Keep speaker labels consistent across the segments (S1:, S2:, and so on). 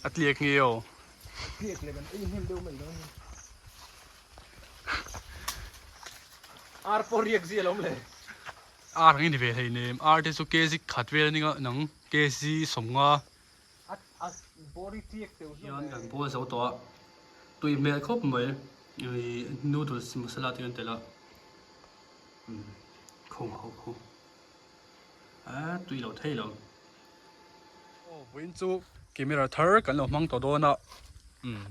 S1: A tliak nge aw.
S2: A tliak leh kan ei hnem deuh mai dawn ni. Ar pawh riak zia lo le.
S1: Ar ang i ni ve hlei nem. Ar te chu kg khat vel a ni nga nang kg 50.
S2: A a bawr i tliak teuh hlawm
S1: Hian kan bawl zo tawh a. Tui hmel khawp mai. Noodles masala te kan telh a. Khawng ho khu. A tui lo thei lo. Aw vawiin chu camera thar kan lo hmang tawh dawn a umm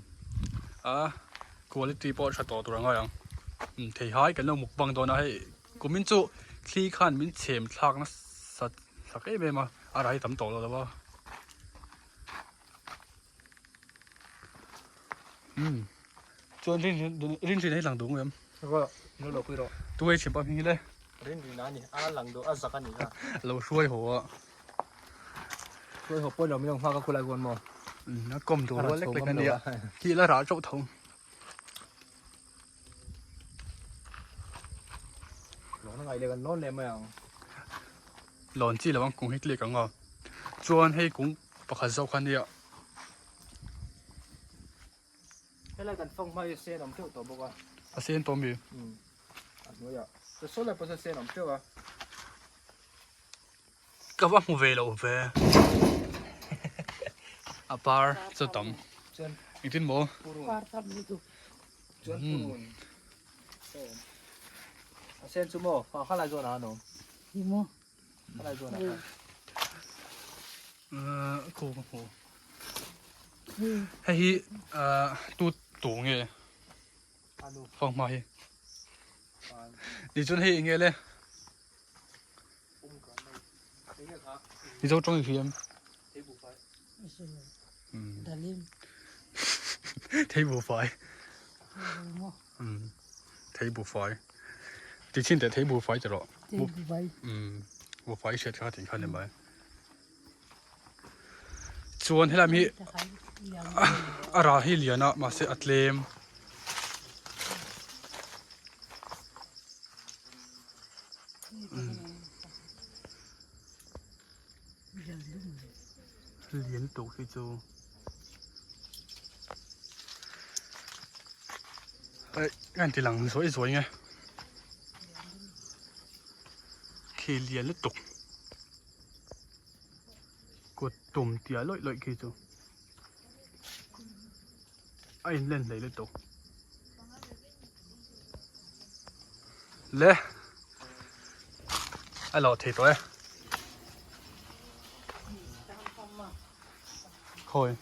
S1: a quality pawh a tha tawh tur a ngai ang umm theihai kan lo mukbang dawn a hei kumin chu thli khan min chhem thlak nasa sak em em a a rai tam tawh lo lo a umm chuan rin rin rin hi lang duh em tu hei chhim pah hming hi le
S2: Rin rin a ni a lang duh a zak a ni a
S1: lo hruai haw a
S2: hruai haw pawh lo min lo nghak a khulai kuan maw
S1: a kawm duh rual lek lek a nia khi la rah chauh tho
S2: lawn a ngai leh kan lawn leh mai ang
S1: lawn chi lo ang kung hi tliak ang a chuan hei kung pakhat zawk kha nia
S2: Helai kan fang hma hi sen awm teuh tawh bawk a.
S1: A sen tawh mi?
S2: Umm a hnuaiah chu saw lai pawh sawn sen awm teuh a.
S1: Ka va hmu ve lo ve. A par chu tam.
S2: Chuan
S1: Engtin maw?
S2: Purun.
S3: Par tam lutuk.
S2: Chuan purun. A sen chu maw? Ha khalai zawn ah an awm.
S3: Hi maw?
S2: Khalai zawn ah khan.
S1: Khaw ka hmu. Hei hi tu tu nge fang hma hi ni chuan hei enge le mizo tawng i hria em thei bu fai thei bu fai ti chin teh thei bu fai ti rawh bu fai hriat kha tih kha ni mai. Chuan helai hi a rah hi lian a mahse a tlem. Lian tuk hi chu eh ka inti lang zuai zuai nge khi lian lutuk. Kut tum tia lawih lawih khi chu a in len hlei lutuk le a lo thei tawh e khawi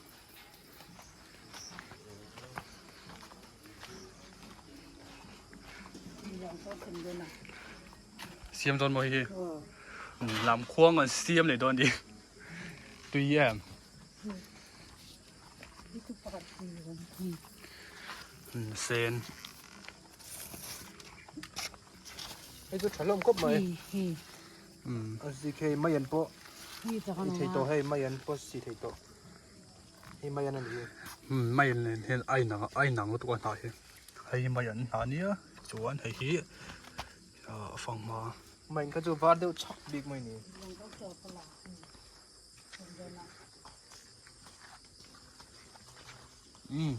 S1: Siam dawn maw hi lam khuang an siam leh dawn ni tui em sen
S2: hei chu tha hlawm khawp mai a zi khi mai an pawh i thei tawh hei mai an pawh si thei tawh hei mai an a ni hi
S1: mai an nen hian a inang a inang lutuk a hnah hi hei mai an hnah nia chuan hei hi a fanghma.
S2: Mai kha chu var deuh chhak bik mai ni.
S1: Umm.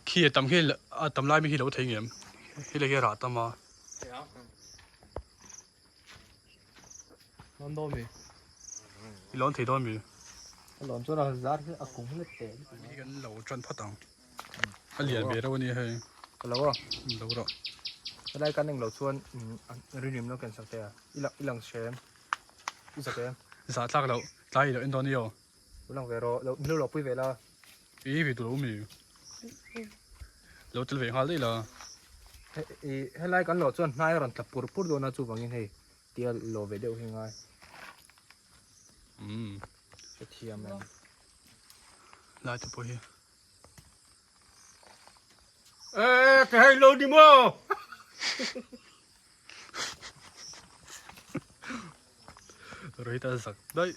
S1: Khi a tam khi a tam lai mi hi lo thei ngem hi le hi a rah tam a.
S2: Lawn dawn mi.
S1: I lawn thei dawn mi.
S2: A lawn chuan a zar hi a kung let te.
S1: Hi kan lo tan phawt ang. A lian ve reuh a nia hei.
S2: Ka lo a.
S1: Lo rawh.
S2: Helai kan englo chuan rinrim lo ken sak te a. I lang hrem. I zak em.
S1: Zah tlak loh. Tlai i lo en dawn i aw.
S2: Lo lang ve rawh. Lo lo lo pui ve la.
S1: I ve duh lo mi. Lo tel ve nghal daih la.
S2: Helai kan lawh chuan hnai a rawn tla pur pur dawn a chuvangin hei tia lawh ve deuh hi ngai.
S1: Umm.
S2: Hrethiam em.
S1: Lai te pawh hi.
S2: Eh, ka hei lo ni maw?
S1: Rei ta zak daih.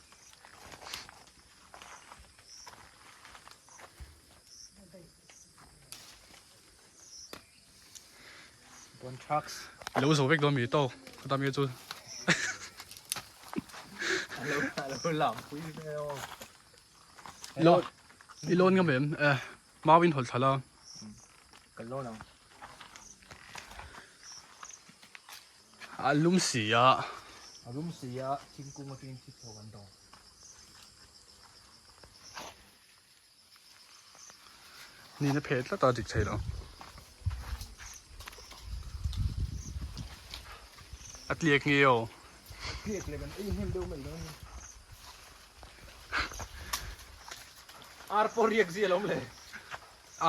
S2: Bon trucks.
S1: Lo zo vek dawn mi tawk ka tam chu.
S2: Alo alo lam pui ve o.
S1: Lo i lawn ngam em? Eh mau in hawlh thlala.
S2: Kan lawn ang.
S1: A lum si a.
S2: A lum si a thingkung atangin thik tho kan dawng.
S1: Nin a phe tlat a dik thei lo. A tliak nge aw.
S2: A tliak leh kan ei hnem deuh mai dawn ni. Ar pawh riak zia lo le.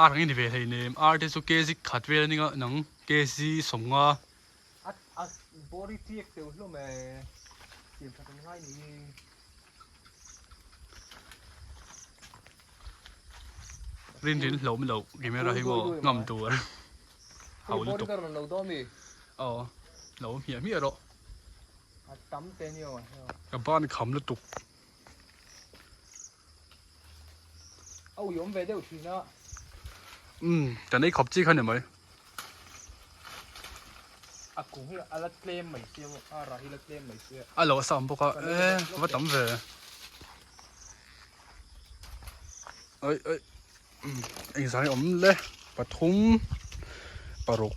S1: Ar ang i ni ve hlei nem. Ar te chu kg khat vel a ni nga nang kg 50.
S2: A a body tliak teuh hlawm e. Siam that an ngai ni.
S1: Rin rin hlawm lo camera hi maw ngam tur hau lutuk aw lo hmiah hmiah rawh ka ban kham lutuk umm kan ei khawp chi kha ni mai.
S2: A kung hi a la tlem mai sia maw a rah hi la tlem mai sia.
S1: A lo a sam bawk a e va tam ve. Oi oi engzah hi awm le pathum paruk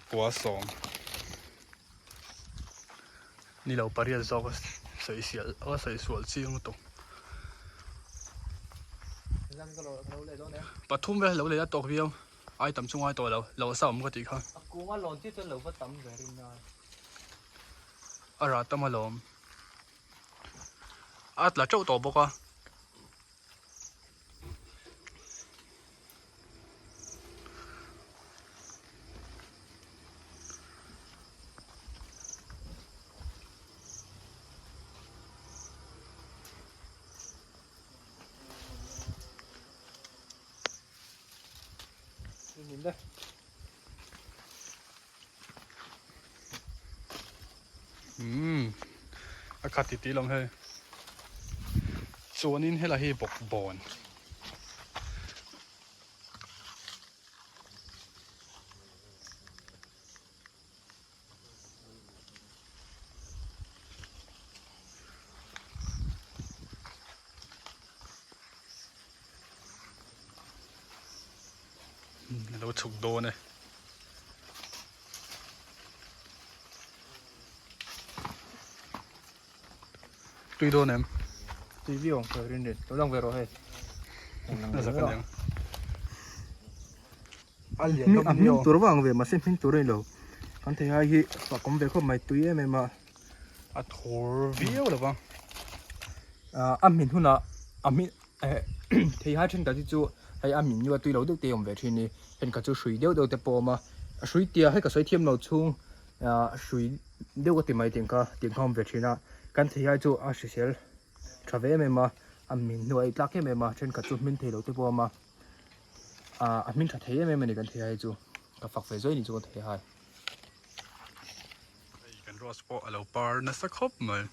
S1: pakua sawm ni lo pariat zawk a sawi sial a sawi sual chiang lutuk. Pathum vel lo lei a tawk viau. Ai tam chu ngai tawh lo, lo sa awm ka tih kha.
S2: A kung a lawn chiah chuan lo va tam ve rin ngai.
S1: A rah tam alawm. A tla teuh tawh bawk a. Umm a khat titi lam hei chuanin helai hi bawkbawn. A lo chhuk dawn e. Tui dawn em?
S2: Tui viau ang ka rin rin. Lo lang ve rawh hei.
S1: A zak aniang.
S2: A hming tur vang ve mahse hming tur a ni lo. Kan thei hai hi fak awm ve khawp mai tui em em a.
S1: A thur viau lo va.
S2: A hmin hunah a hmin thei hai thenkhat hi chu hei a hmin nua tui lo deuh te awm ve thin ni. Thenkhat chu hrui deuh deuh te pawh a awm a. Hrui tia hei ka sawi thiam lo chhung hrui deuh ka ti mai tih ang kha tih ang kha a awm ve thin a. Kan thei hai chu a hrisel tha ve em em a. A hmin hnuah ei tlak em em a. Thenkhat chu hmin thei lo te pawh a awm a. Ah a hming tha thei em em a ni kan thei hai chu ka fak ve zui ni chu kan thei hai.
S1: Hei kan rose pawh a lo par nasa khawp mai.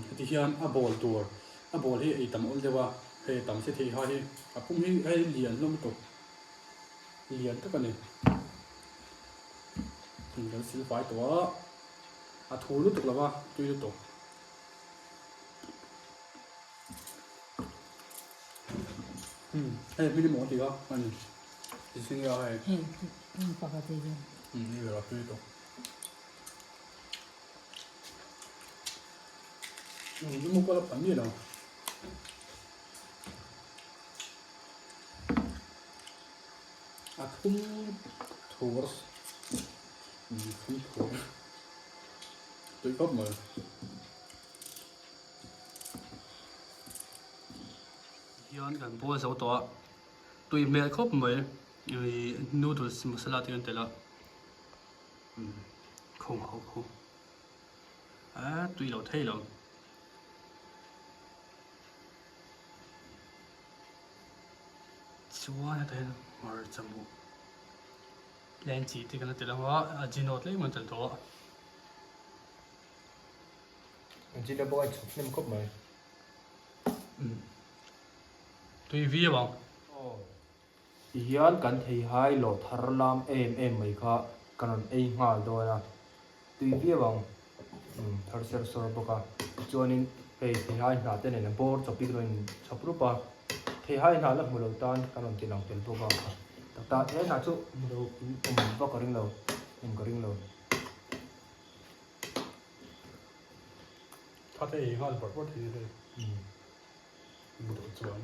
S1: Heti hian a ball tur a ball hi ei tam awl deuh a hei tam si thei ha hi a pum hi hei lian hlawm lutuk lian tak a ni kan sil fai tawh a a thu lutuk lo va tui lutuk. Hei hming emaw a ti a a ni zing a hei.
S3: Hei hei pakhat ei hian.
S1: Hei ber a tui tawh. Emaw pawh la phan miah lo. A thum thur thum thur tui khawp mai. Hian kan bual zo tawh a. Tui hmel khawp mai ih noodles masala te kan telh a khawng ho khu a tui lo thei lo. Chuan hetah hian hmarcha mu tlem chi te kan la telh ang a ajino tlem an telh tawh a.
S2: Ajino pawh a inchhawp hnem khawp mai.
S1: Tui viau ang.
S2: Aw. Tihian kan theihai lawh thar lam em em mai kha ka rawn ei nghal dawn a, tui viau ang. Umm thar ser sawr bawk a. Tichuanin hei theihai hnah te nen a bawr chawp hi ka rawn inchhawp rup a, theihai hnah la hmu lo tan ka rawn ti lang tel bawk a. Tak tak theihai hnah chu hmu lo in awm vak ka ring lo, awm ka ring lo.
S1: Tha te ei nghal vawrh vawrh thei hei. Mu duh chuan.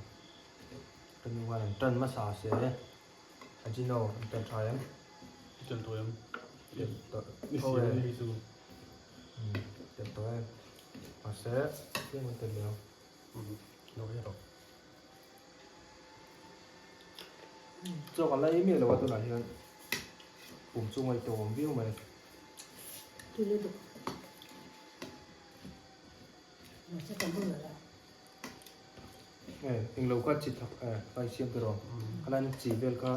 S2: Ka nu khan an tan hmasa se Ajino an tel tha em?
S1: I tel tawh em?
S2: Tel tawh
S1: I siam a ni hei chu.
S2: Tel tawh em. Mahse tlem an tel leh ang.
S1: Lo ei rawh.
S2: Chaw ka la ei miah lo a tunah hian pum chu ngaihtuahawm viau mai. Englo kha chi thak kai siam te rawh khalan chi vel kha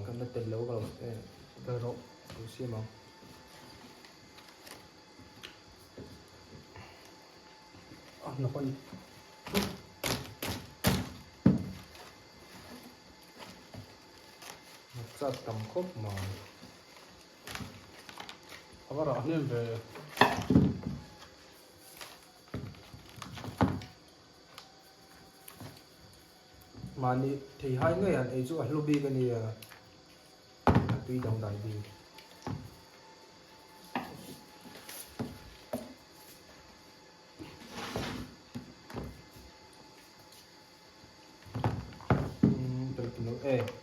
S2: kan la tel lo ka lo tel rawh ka lo siam ang. Chak tam khawp mai.
S1: A va rah hnem ve.
S2: Mahni theihai ngei han ei chu a hlu bik a nia, a tui dangdai bik.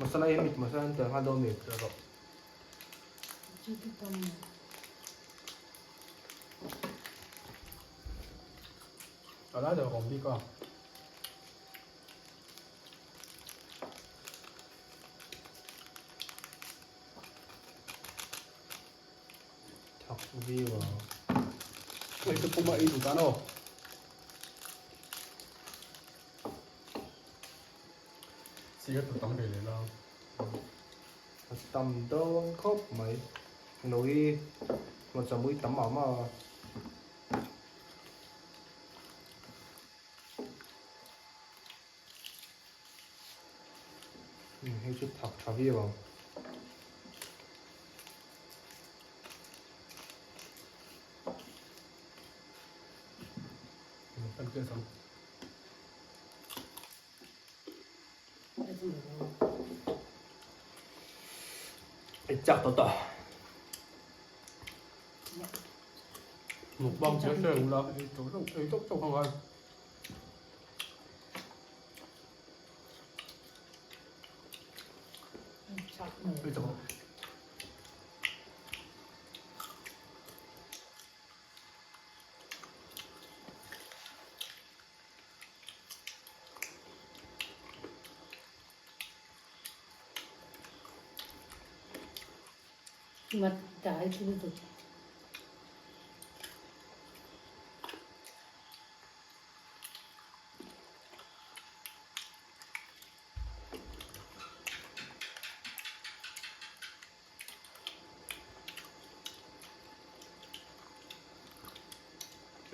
S2: Masala hi mit masala an tel nghal dawn mi?
S1: A lai deuh a awm bik a.
S2: Thak viau a.
S1: Hei chu puma ei duh tan aw. Chi ka tam ve leh la.
S2: A tam dawn khawp mai. Lo hi hmawlh mui tam mah mah a. Hei chu thak tha viau ang. Chak tawh tawh.
S1: Mukbang che che ula ei tawh tawh ei tawh tawh kha ngai. Ei tawh.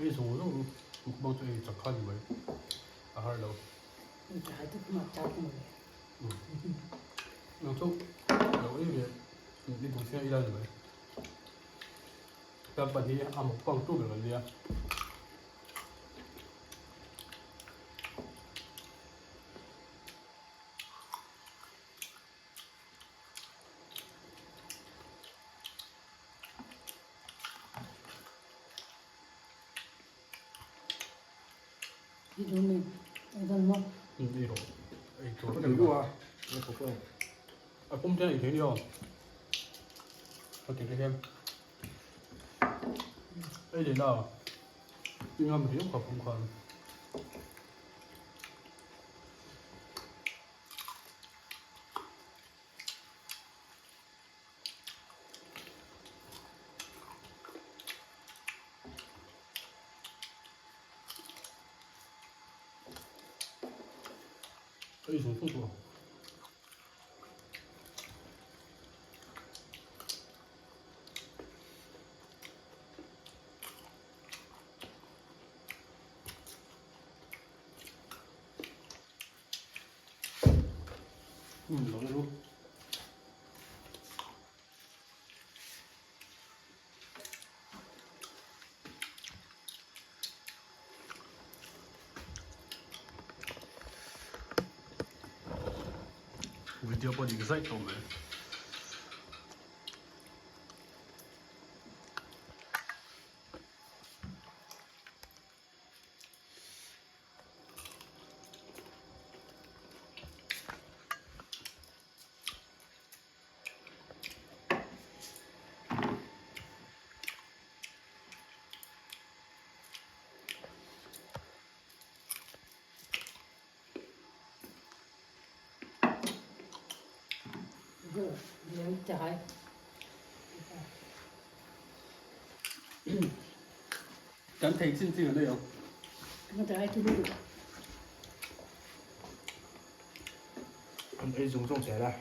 S1: Ei zawng zawng mukbang chu ei chak kha ni mai a har lo. Nang chu lo ei ve i duh chiah ila ni mai. Kan pahnih a mukbang tu ber an nia. Ei rawh ei tur
S2: Ei duh a
S1: a pum te ei thei nia a ti te hian ei leh la i ngam riau kha pum khan. Ka ei zung zung tawh. Um, lo ru. Video pawh dik zaih tawh mai. Kan thei chin chin an ei ang.
S2: An ei zung zung zel a.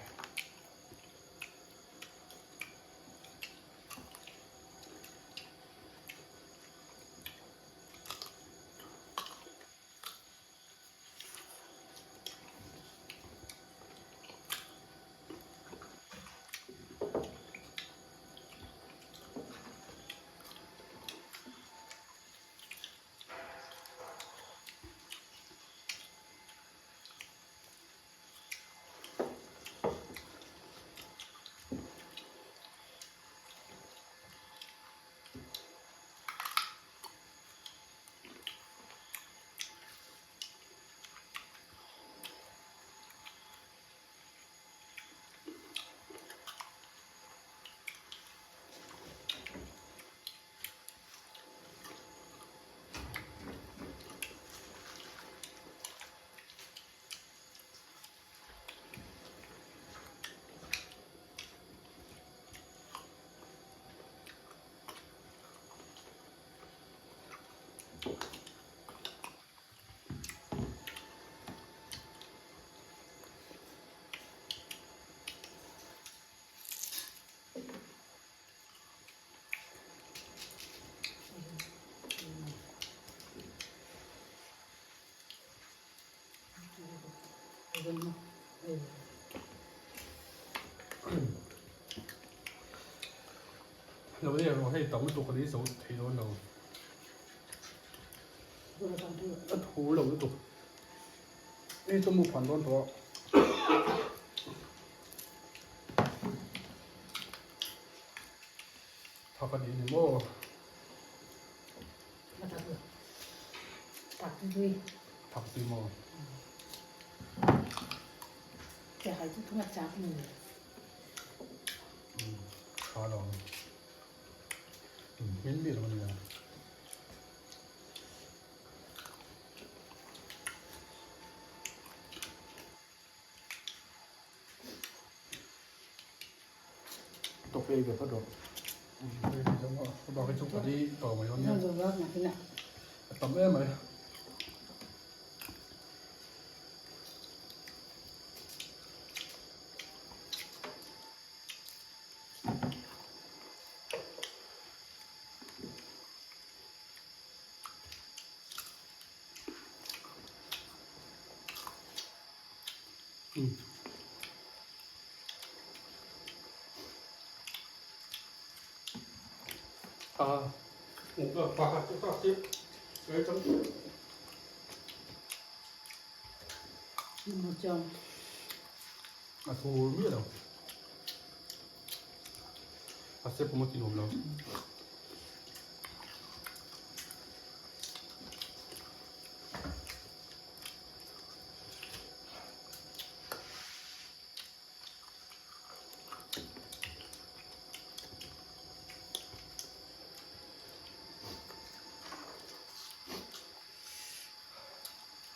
S1: Lo leh rawh hei tam lutuk a ni zo thei dawn lo. A thu lo lutuk. Hei chu mu phan dawn tawh a. Thak a ni ni maw? Thak tui maw? Tha lo. Min mi lo nia.
S2: Tawk ei ve phawt rawh.
S1: Bak hi chu ka di tawh mai dawn nia. A tam em mai. A thur miah lo. A step pawh a ti nuam lo.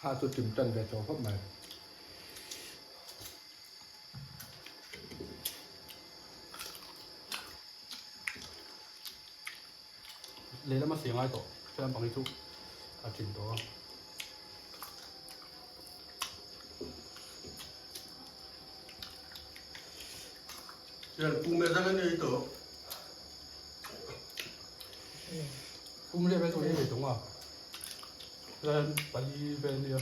S2: Ha chu tim tan ve tawh khawp mai.
S1: Lehlam a siam ngai tawh helam pang hi chu a thin tawh a. Pum riat vel chu ei ve tung a. Chuan pali vel ania.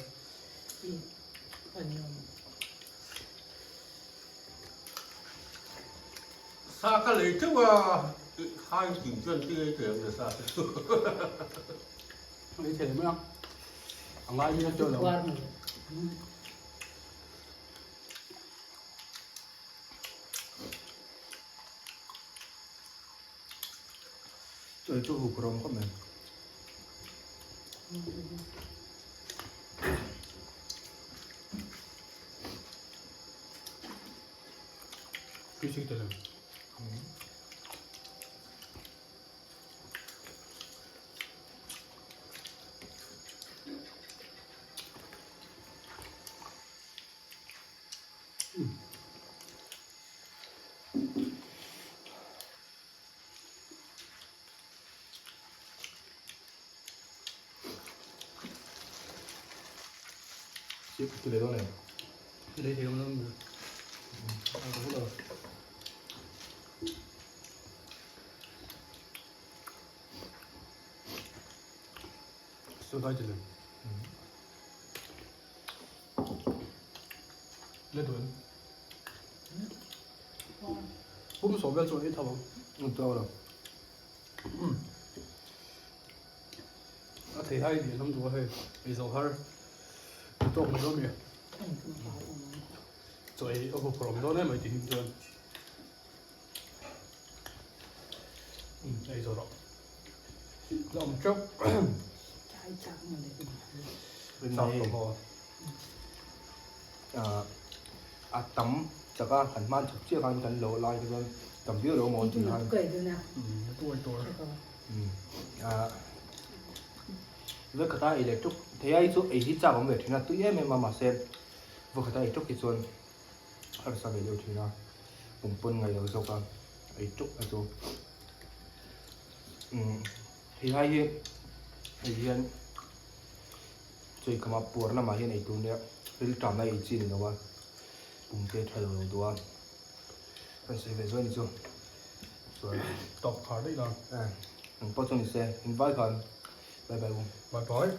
S4: Sa ka lei teuh a, khai tih chuan ti ei thei ang le sa te chu.
S1: Ei thei mai a, a ngai mi a teuh lo.
S2: Chawi chu huk rawng khawp mai. Ti ve dawn em?
S1: Ti lei thei awm lo mi. A ka lo. So dai ti le. Le dun. Pum so vel chu ei tho ang.
S2: Ang tho lo.
S1: A thei hai lian awm duh a hei. Ei zo har. Ni tawk mai dawn mi. Chaw ei a huphurh awm dawn em mai tih him chuan. Ei zo rawh. La awm teuh. Chak tawh maw?
S2: A tam chaka han hman chawp chiah khan kan lo lai te chuan tam viau lo maw tih khan vawikhat a ei leh tuk thei ai chu ei hi chak awm ve thin a tui em em a mahse vawikhat a ei tuk hi chuan harsa ve deuh thin a pum pawn ngaih lo zawk a ei tuk a chu hei hai hi hei hian Chawikhama puar lamah hian eitur nia rilṭamna ei chi ni lo a, pum te tha lo lo duh a, kan sawi ve zuai ni chu. Chuan
S1: tawp khar daih la.
S2: Ang pawh chu ni se, in vai khan bye bye u.
S1: Bye bye.